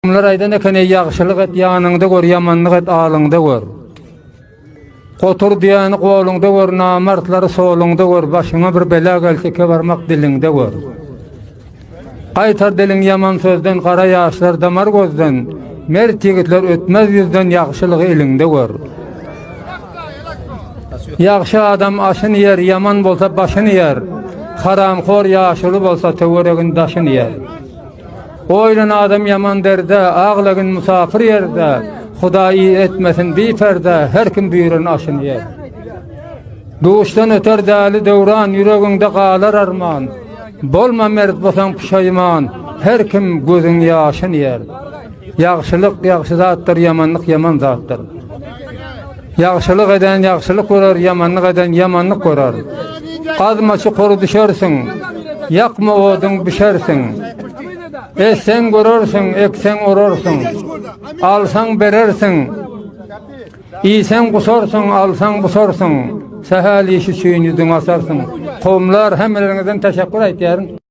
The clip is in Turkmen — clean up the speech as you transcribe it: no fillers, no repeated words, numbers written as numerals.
Kowumlar aýdan eken, Eý, ýagşylyk et, ýanyňda gör, ýamanlyk et, alyňda gör. Gotur düýäni goluňda gör, namartlary soluňda gör, başyňa bir bela gelse, iki barmak diliňde gör. Gaýtar diliň ýaman sözden, gara ýaşlar damar gözden, mert ýigitler ötmez ýüzden, ýagşylygy eliňde gör. Ýagşy adam aşyn iýer, ýaman bolsa başyn iýer. Haramhor ýaşuly bolsa töweregin daşyn iýer. Oýlan adam ýaman derde, Aglagyn musapyr ýerde, Hudaý etmesin biperde, Her kim buýran aşyny ýer. Duşdan öter däli döwran, Ýüregiňde galar arman. Bolma mert bolsaň puşaýman, Her kim gözüň ýaşyn ýer. Ýagşylyk ýagşy zatdyr, ýamanlyk ýaman zatdyr. Ýagşylyk eden ýagşylyk görer, ýamanlyk eden ýamanlyk görer. Gazma çukur düşersiň, ýakma oduň bişersiň. Etseň görersiň, ekseň orarsyň. Alsaň berersiň. Iýseň gusarsyň, alsaň busarsyň. Sähel iş üçin ýüzüňi açarsyň. Kowumlar hemmeleriňizden teşekkür aýtýaryn.